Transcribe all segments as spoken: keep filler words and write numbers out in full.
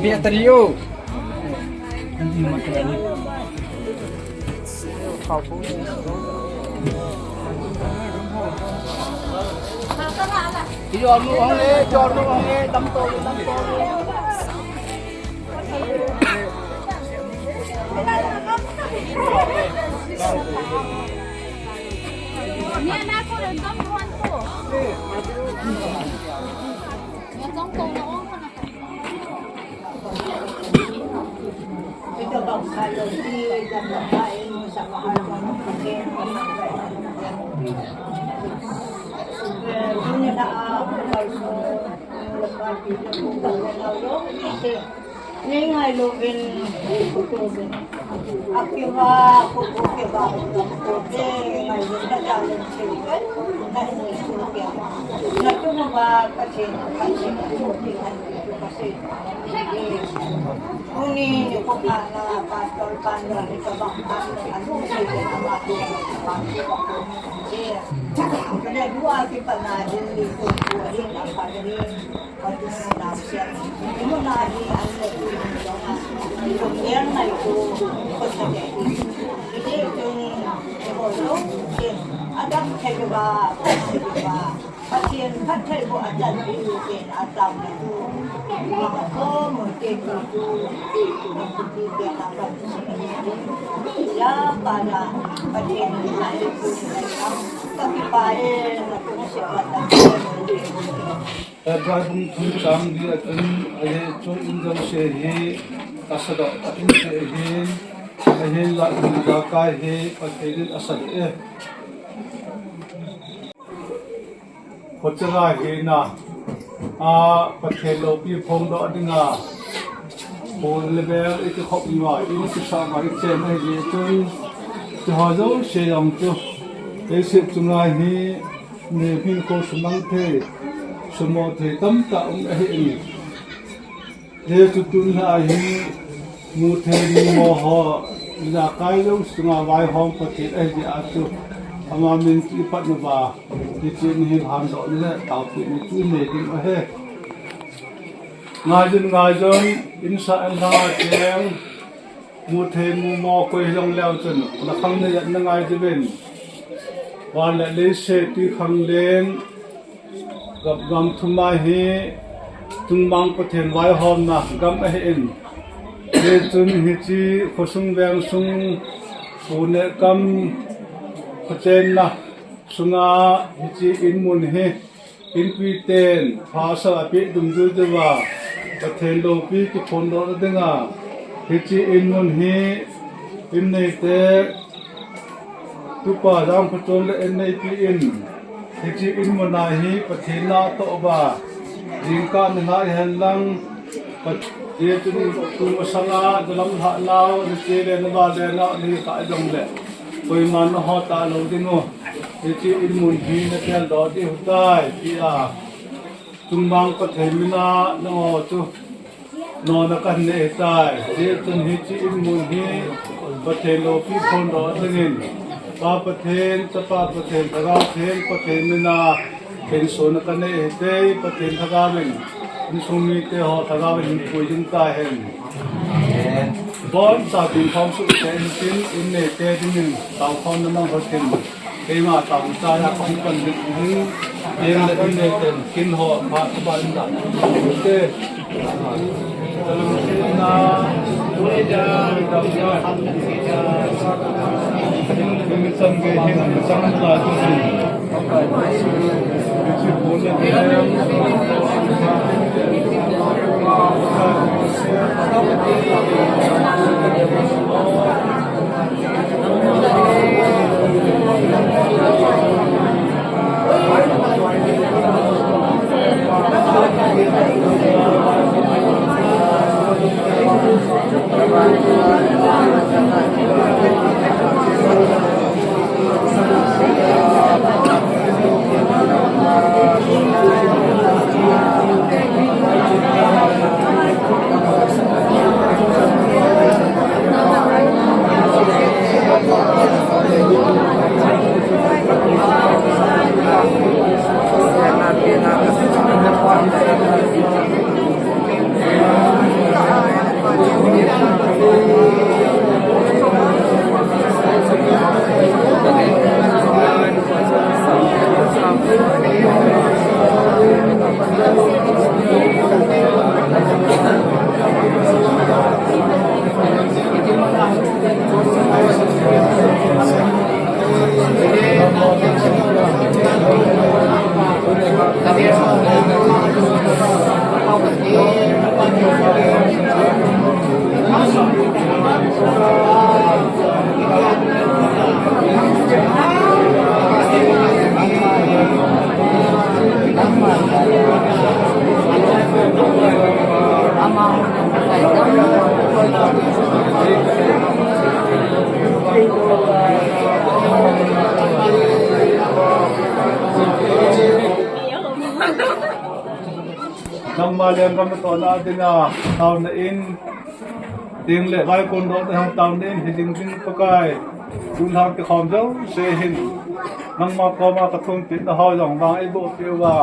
Battery o. Ni ngai louvin, kutu vin. Akiva, kutu kiva, kutu ngai vin, ka ja lin si, ka, na ni su ke. Na tu ma ba, ka che, ka che, ka che, ka che. Kuni ni ko ka na, pastor, pastor, ni ka ba, ka na, ka nu si ke na ba, ka ba, ka ba. Ka na dua ki pa na, ni ku, ku, ni na, ka ni. Hebrai bung thum chang li a chun, ahi chu in jouse hi kasadoh a in te ahin, ahinla in jakai hi Pathen in asadoh e. Khochara hina a Pathen loupi phongdoh dinga Hon le bel i kikhop uva, i kisah uva, i chen ahi jeh chun, hiche ho jouse jong chu, leiset chunga hi, nehmin kho sumang thei, sumo thei tamtah um ahi in. Hichu tun lha hi, mu thei mumo ho, ijakai jouse chunga vaihom Pathen ahi jeh a chu, ama min chu i phat uva, hiche ni hi lhandoh ni le taopeh ni chu i nei ding ahi. Ngaijun, ngaijun, in sah in lha cheng, mu thei mumo koi hilou leu chun, na khang na jat na ngai diuvin. Van le leiset ti khang leng, gam, gam thum a hi, chungmang Pathen vaihomna gam ahi in. Hichun hiche khosung vengsung, pu neh kam, khochenna sunga hiche in mun hi, Inpi ten, phasah a peh dungjuijuiva, Pathen loupi kiphondohna dinga, hiche in mun hi, in neite, Tupa Jangphachon le in neipi in, hiche in mun a hi, Pathen natoh uva, jingkah nilhah hen lang, Pathen tu masanga, jalam lhah nau, hiche le nava le nau, ni kah jong le, koiman naho talou ding u. Hiche in mun hi na peldoh diu tai, tia. Chungmang Pathen mina nangho chu nona kanei ahitai. Hichun hiche in mun hi Pathen loupi phondoh dingin, Pa Pathen, Chapa Pathen, Lhagao Theng Pathen mina, insona kanei ahitai, Pathen Lhagao in, insung mite ho Lhagao in pui ding tahen. Boncha ding khom suh te in tin, in neite dingin, taokhomna mang ho tin. Keima taokhom cha ya khom kan ding ding, in le in neite kin ho, pha, pha, in da. Te. Lenggam natohna dinga taona in, chuteng le vaikon dohna hung taona in, hijing jing Pakai, tun lhang kikhom jouse hin nangma koma kathumpehna ho jong vang eiboh peh uva,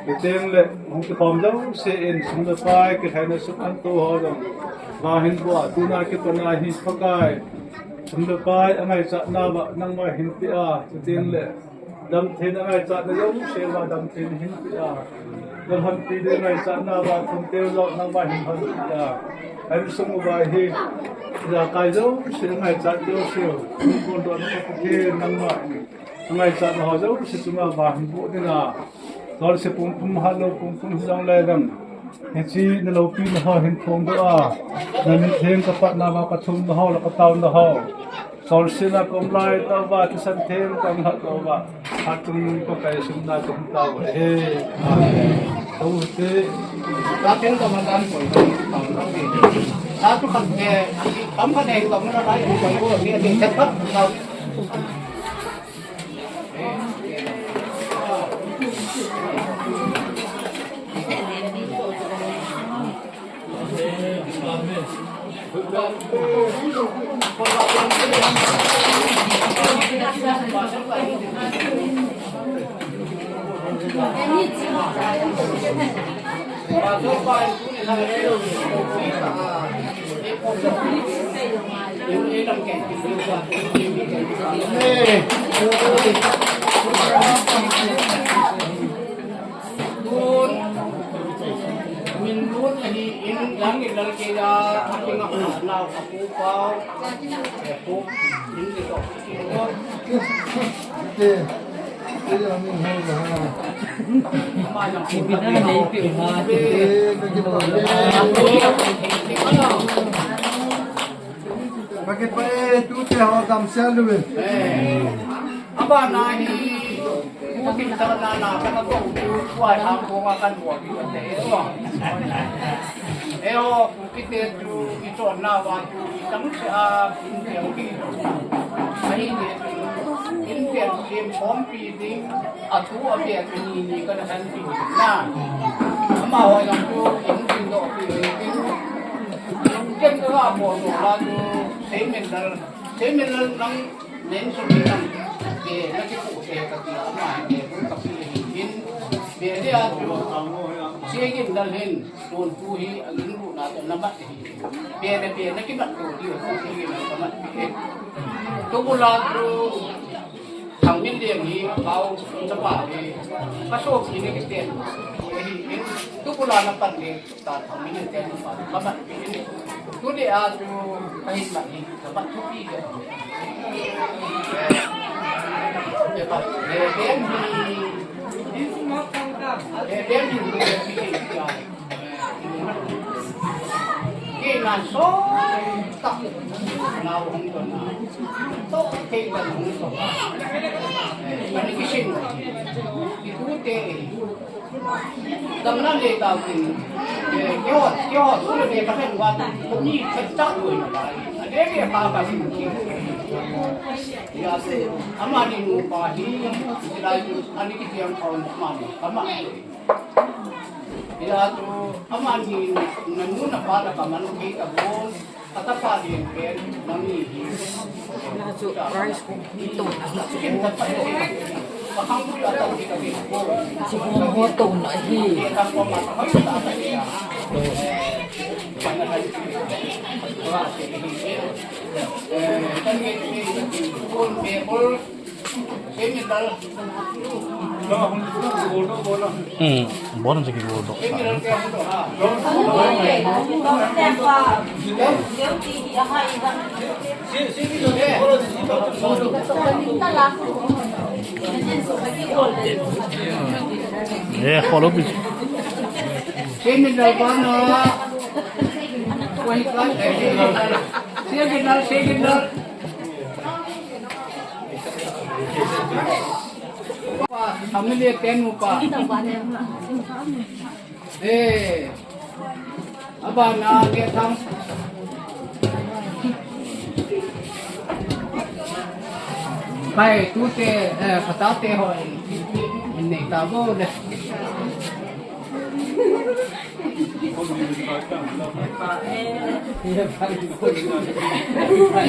chuteng le hung kikhom jouse in sum le pai kilhaina sum anto ho jong vang hin boh a, tuna kipat a hi Pakai, sum le pai angaichatna uva nangma hin peh a, chuteng le damtheina ngaichatna jouse uva damtheina hin peh a, nalhonpi ding ngaichatna uva thum teu jong nangma hin lhonpi a, insung uva hi ijakai jouse ngaichat jouse u, kon dohna Pathen nangma ngaichatna ho jouse chunga vang hin boh dinga, chonse pumpum, hatlou pumpum hijongle vang, hiche naloupina ho hin phongdoh a, namitheng kapatna uva kathumna ho le kataona ho, chonsetna kaum laitah uva thisan theng kalhat louva, hatchungnung Pakai sumna kahung tauve. Amen. Tute. Tateng kamadan koi koi. Tatu khat ke, kam khat dei kam na lai koi koi ni ati chat khat. Tun, min lut ahi in, lang in lal kei a, a king a nau, a pu pau, a pu, in di to. Te, te ya min ho la ha. Ama yang pu la. Te, te ki pa. Pakipah e, tute ho damsel uvin. Eh, abana hi, Kuki chana na, kana ko tu, kuai ha ko nga kan mo ki te, eh, ho. Eh, ho, Kuki te tu, i chonna uva tu, i tangse a, in te o ki. Ahi ne tu, in te sim khompi ding, atu a pe tu ni ni kana kan pi na. Amaho jong tu, in tin doh pi ding. Ken ka bol doh la tu, seimen lal, seimen lal nang nen sum in nang, ke na kipu ke kati ama, ke pu kapi hin, be dia tu, Seigin lal hin, tun tu hi, a gin ru na tu na mat hi, be na be na kimat tu di, Seigin lal kamat hi. Tu bula tu, Thangminleng hi, a pau, chapa hi, ka sopi ni kiten, hi, tu bula na pan ni, Ta thangmin ten pa, ka mat pi ni. Tu ni a tu, ka hin mat ni, ka mat tu pi ni. Eh, eh, ba, eh, ben ni. Eh, ben ni, eh, pi ni, ya. Ki na so, ta. Na hung to na. To, ke ta hung to. Eh, ka ni kisin. Ki tu te. Gamla le tau tin. Eh, keiho, keiho, tu le ka fen wa tu. Ni ka ta tu na ba. A le le pa ka sin ki. Ya, amani nu pa hi, lai tu, ani ki tiang kau na ma ni, ka ma. Ya tu, amani na nu na pa na ka man ki ta bon. Ka ta pa din pen, nang ni hi. Lachu rice ko. Ito na hi. Sibong ho to na hi. Hmm, bon se ki bol doh. Eh, follow please. Family ten upa. Eh. Abana ke thang. Pai tu te, eh, kata te ho. Nei ta bo le.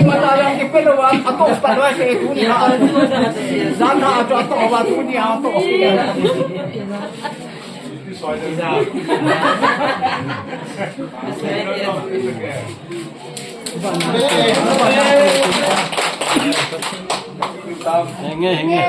Ima ta yang ke pelo wa, ato pa wa ke tuni ha. Jan ha ato, ato wa tuni ha ato. Henge, henge.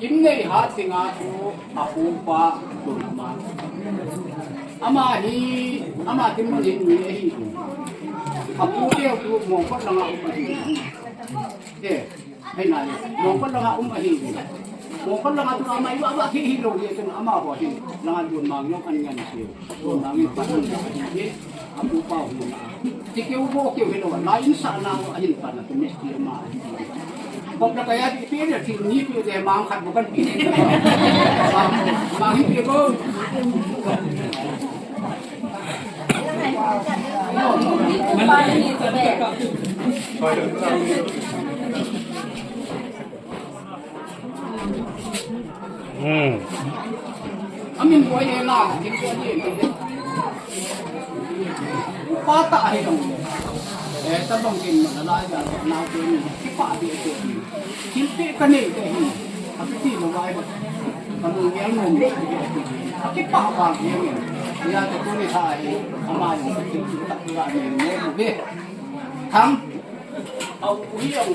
Im nei hat dinga chu apupa tun ama. Ama hi, ama tin mun hin mi ahi. Apu teu chu Mongkot langa um ahi. Eh, hei na le. Mongkot langa um ahi. Mongkot langa tu ama i wa wa thi hi lo le tun ama ho hi. Langa dun mang yong an ngan si. Dun mang in pa an ngan si. Apu pa hu na. Ti keu bo keu hi lo, la in sa na lo, a hin pa na tu mes ti ma. Bom da ka ya ti pe ne ti ni pe de ma khat bo kan pi. Ma hi pe bo. Hmm. Amin boy e la, kin ko ni. Pa ta he dong. Eh, ta bang kin ma la ya, na ko ni. Ki pa de ko ni. Kin pe ka ni de hi. A ki ti ma bai ba. Ka nu ngel no. A ki pa ba ngel ni. Ya ta ko ni sa he. Ama yo ki ta ka ni ne mo be. Tham. Au hi ang.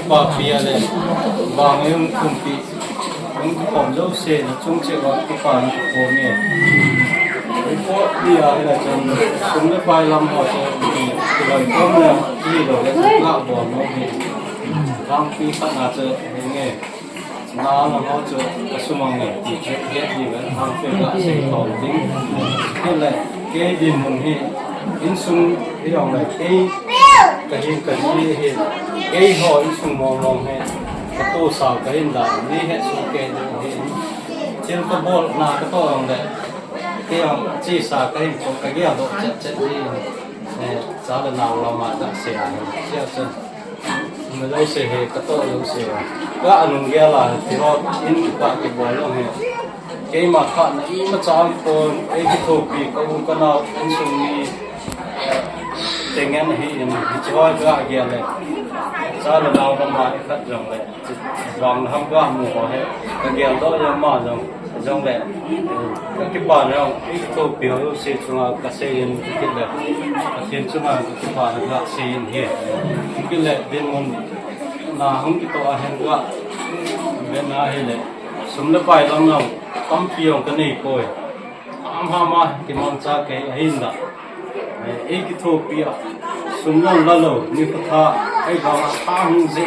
Papi ale, bang yung kumpi. Hung kikhom jouse, nachung cheh uva kipana kikhom e. Report dia hila chun, sum le pai lam ho chu, kiloi khom le, kiloi le, lah bom lo hi. Thangpi khat na chu, henge. Na lam ho chu, kasumang e, ti chu, het hi ve, thangpi lah sei khom ding. Hile, kei dinmun hi, insung hi jong le, kei, kahin, kahin hi, kei ho insung mong mong hi. Ka tosa kahin dan, mi het soh kei ding ahi. Thil kabol na katoh jong le, kei jong chesa kahin, kagel doh chet chet hi. Eh, cha le nao lama kasei ahi. Sia chun. Umlou se hi, katoh lou se. Ka anung gel a, ti ho in ka kibol jong hi. Keima khat na imacha aum pon, ei kithopi, ka u ka nao, insung mi, eh, tengen ahi in, hiche ho ka gel le. Cha le nao lama ikhat jong le. Vang ham ka mu ho hi, ka gel doh jong ma jong, jong le. Ka kipana jong, ei kithopi ho jouse chunga ka sei in kit le. Pathen chunga ka kipana ka sei in hi. Kit le, dinmun na hung kitoh a hin ka, ve na hi le. Sum le pai lam jong, tampi jong ka nei poi. Ham ham a, kimangcha kei ahin da. Eh, ei kithopi a. Sum jong la lou, ni kho tha, ei vang a tha hung je.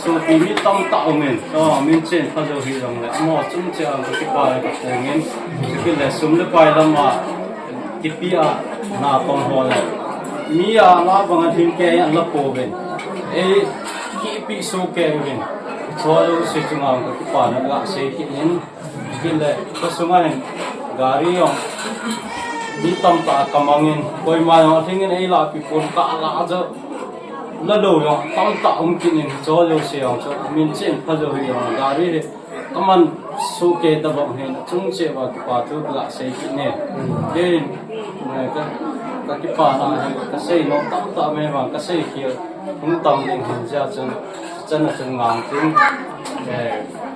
Sopi mi tamtah um in, oh, min chen pha jou hi jong le. Amaho chung cheh a ka kipa le ka pung in. Chukit le sum le pai lam a, kipi a, na pang ho le. Mi a la bang a thim kei an la pouvin. Ei, kipi soh kei uvin. Chua jouse chunga ka kipana ka sei kit in. Kit le, ka sunga hin, gari jong, mi tamtah ka mang in, koima jong, athing in ei lahpi pon ka la jo, la lou jong, tamtah um kit in, cho jouse jong, cho, min chen pha jou hi jong, gari hi, ka man soh kei tabang hin, chung cheh uva kipa thu ka sei kit ne. Kei hin, eh, ka, ka kipana hin, ka sei nom tamtah me vang, ka sei khel, hung tam ding hin, jeh chun, Chan a chun ngang tin, eh,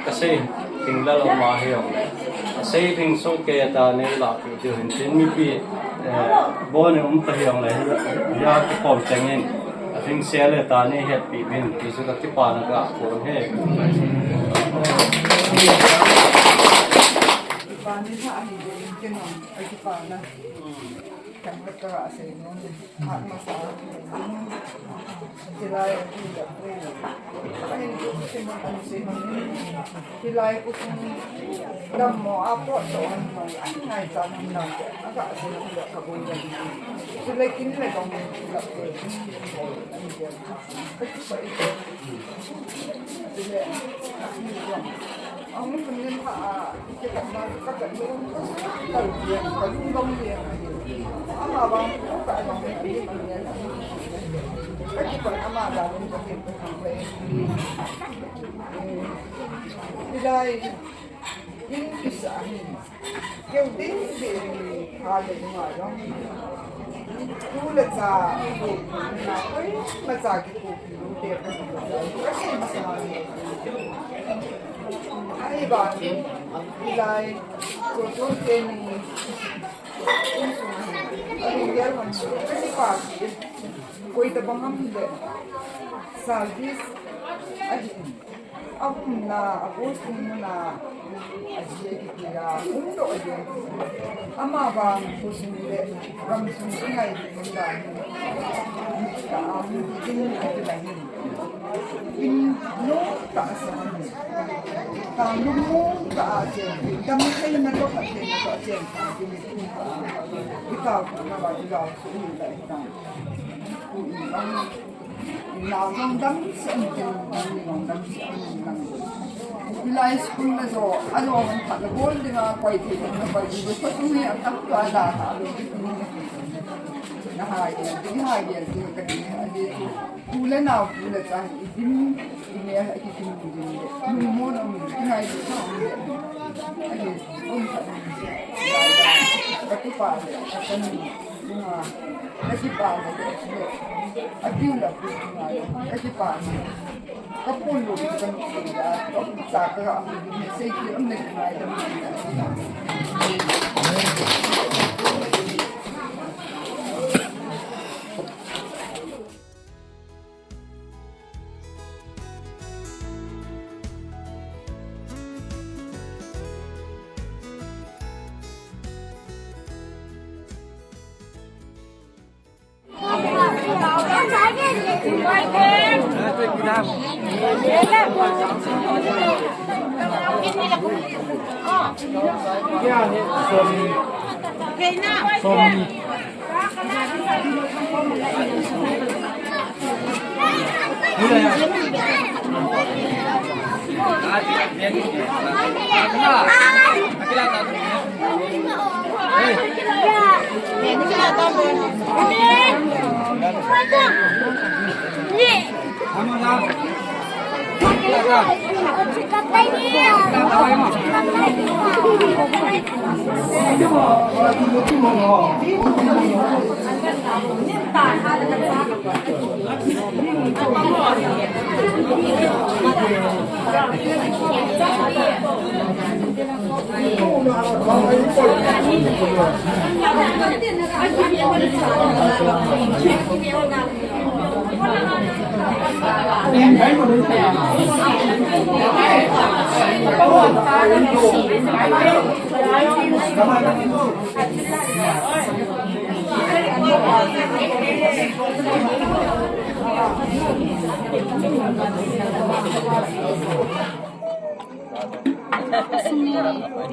ka sei ding la lou ma hi jong le. Ka sei ding soh kei a ta nei lahpi diu hin tin mipi, eh, bon in um ta hi jong le. Hia kikhom cheng in, athing sel le ta nei hetpi uvin, ti chu ka kipana ka kon e. Ani tha ahi de, kei nong, a kipana. Kan ka ka sei nong, hat masa. Tilai, ahin ko se mo kan se mo. Tilai ko dam mo apo to an mo, an ngai ta mo na. Aga sei nong ka bo ya. Tilai kin le kong la ko. Ilai, in kisa hi. Keu ding ding pha le nunga jong. Tu le cha, tu na koi ma cha ki tu ki lu te ka tu cha. Ka si ma sa ni. Ai ba ni, ilai, tu tu te ni. In su ni. Ai ya ma ni. Ka si pa ki. Koi ta bang ham le. Service. Ai. Aumna, aposting muna, aji akiti a, umdoh aji. Amavang khosung le gamsung ingai muna hi. Ka aum din akila hi. In no ta sa hi. Ta lungmong ta a chen. Dam thei na toh, thei na toh chen. Kita na ba kita. Nau jong dam se, nau jong dam se, nau. Hilai school na jo, a jo han phat na bol dinga koi thei na koi thei, ko tu ni a tam tu a da ta lo. Na ha ya, di ha ya, di ka di ha di. Tu le nau, tu le cha, i dim, i me ha ki dim dim. Nu mo na mu, ki ngai di sa. Ai, um, ka tu pa, ka tu pa.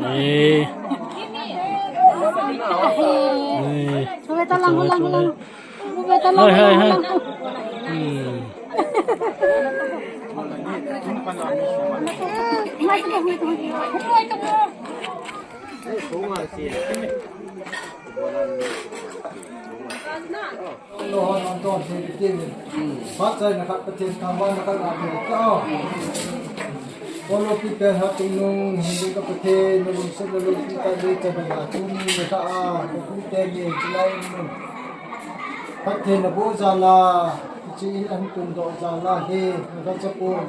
Eh. Eh. Hai, hai, hai. Hmm. Lord, Lord, Lord, Lord, Lord. Phat chaina khat Pathen thangvahna khat ngah thei tao. Kolopi pen hat tung nung, Hindu ka Pathen, na lungset na lungpi ta le cha bana tuni na ta a, na pu te ni, chilai nung. Pathen na bo jala, chi in an tun doh jala he, na ka cha pon.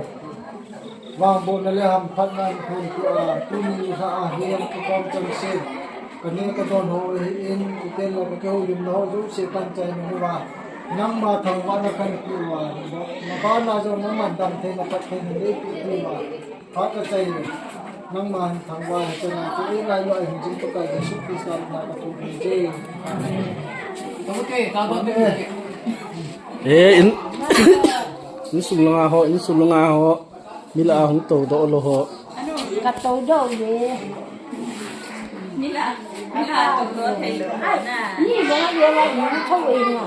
Vangbohna le hamphatna in phondoh a, tuni nikho a hi an kikom chang se. Ka neh ka don ho hi in, i tel le ka kihoulimna ho jouse panchai na uva. Nangma thangvahna kan pe uva. Na bana jong nangman damtheina, phattheina neipe diuva. Phat kachai. Nangma hin thangvah in, chana chu ei lai lo hin jing Pakai Jesu Christa min a ka thum in je. Amen. Eh, in, insung langa ho, insung langa ho. Mila hung to do lo ho. Ka to do le. Mila, mila to do thei lo na. Ni ba ye la ni to e na.